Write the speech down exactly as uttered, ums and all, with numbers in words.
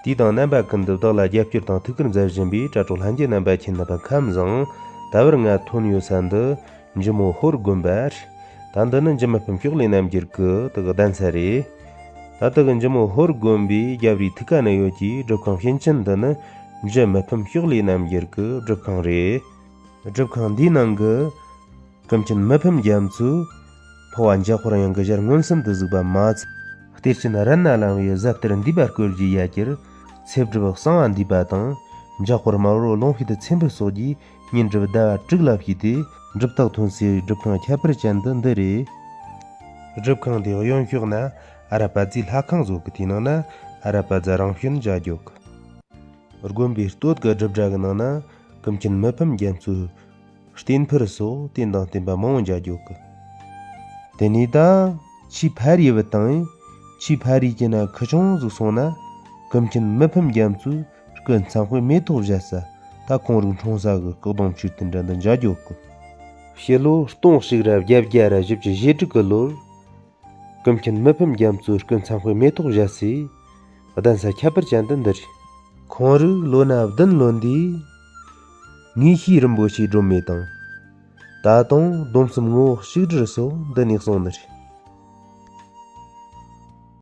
དུས་དང་རྣམ་པ་ཀུན་ཏུ་བདག་ལ་རྒྱབ་སྐྱོར་དང་ཐུགས་ཁུར་མཛད་བཞིན་པའི་དྲ་གྲོགས་ལྷན་རྒྱས་རྣམ་པ་ཁྱེད་རྣམ་པ་ཁམས་བཟང་། ད་བར་ང་ཐོན་ཡོད་ས་འདི་འཇུ་མོ་ཧོར་དགོན་པ་རེད། ད་འདི་ནི་འཇུ་མི་ཕམ་ཤོག་ལེ་རྣམ་རྒྱལ་གྱི་དག་གདན་ས་རེད། ད་དག་འཇུ་མོ་ཧོར་དགོན་པའི་རྒྱབ་རིའི་ཐུག་ཀ་ན་ཡོད་ཀྱི་སྒྲུབ་ཁང་ཤིན་ཅན་འདི་ནི་འཇུ་མི་ཕམ་ཤོག་ལེ་རྣམ་རྒྱལ་གྱི་སྒྲུབ་ཁང་རེད། སྒྲུབ་ཁང་འདིའི་ནང་གི་ཀུན་མཁྱེན་མི་ཕམ་རྒྱ་མཚོས་འཕགས་པ་འཇམ་དཔལ་དབྱངས་ཀྱི་ཞལ་མངོན་སུམ་དུ་གཟིགས་པ་མ་ཚད། གཏེར་ཆེན་རཏྣ་གླིང་པའི་ཟབ་གཏེར་འདུས་པ་བཀོད་རྒྱུའི་ཡ་གྱལ་ཚེ་སྒྲུབ་གསང་བ་འདུས་པ་དང་། འཇམ་དཔལ་དམར་པོ་ལུང་པའི་ཚེམ་བུ་སོགས་ཀྱི་བསྙེན་སྒྲུབ་ཟླ་བ་དྲུག་ལ་བྱས་ཏེ་སྒྲུབ་རྟགས་ཐོན་སའི་སྒྲུབ་ཁང་ཁྱད་པར་ཅན་འདི་འདི་རེད། སྒྲུབ་ཁང་འདིའི་གཡོན་ཕྱོགས་ན་ཨ་ར་པ་ཛའི་ལྷ་ཁང་བཟོ་གི། དེའི་ནང་ན་ཨ་ར་པ་ཛ་རང་བྱོན་མཇལ་རྒྱུ་གི། དགོན་པའི་སྟོད་ཀྱི་སྒྲུབ་གྲྭ་གི་ནང་ན་ཀུན་མཁྱེན་མི་ཕམ་རྒྱ་མཚོའི་རྟེན་ཕུར་སོགས་རྟེན་དང་བརྟེན་པ་མང་བོ་མཇལ་རྒྱུ་གི། དེ་ནས་ད་ཆུའི་ཕ་རིའི་བུ་དང་། ཆུའི་ཕ་རི་གྱི་ན་ཁུ་ཆུང་ཟིག་སོང་ན་ཀུན་མཁྱེན་མི་ཕམ་རྒྱ་མཚོའི་སྐུ་མཚན་དཔེ་མེ་ཏོག་བཞད་ས། ད་ཁོང་རང་འཁྲུངས་ས་གི་སྐུ་གདུང་མཆོད་རྟེན་འདྲ་འདི་མཇལ་རྒྱུ་གི། ཕྱི་ལོ་སྟོང་གཅིག་ར་བརྒྱད་བརྒྱ་ར་བཞི་བཅུ་ཞེ་དྲུག་གི་ལོར། ཀུན་མཁྱེན་མི་ཕམ་རྒྱ་མཚོའི་སྐུ་མཚན་དཔེ་མེ་ཏོག་བཞད་སའི་གདན་ས་ཁྱད་པར་ཅན་དུ་འདི་རེད། ཁོང་རང་ལོ་ན་བདུན་ལོན་དུས་དངོས་གཞི་རིན་པོ་ཆེའི་སྒྲོན་མེ་དང་། ད་དུང་སྡོམ་གསུམ་ངོ་བོ་གཅིག་སྒྲིལ་སོགས་འདི་ནས་གསུངས་ནི་རེད།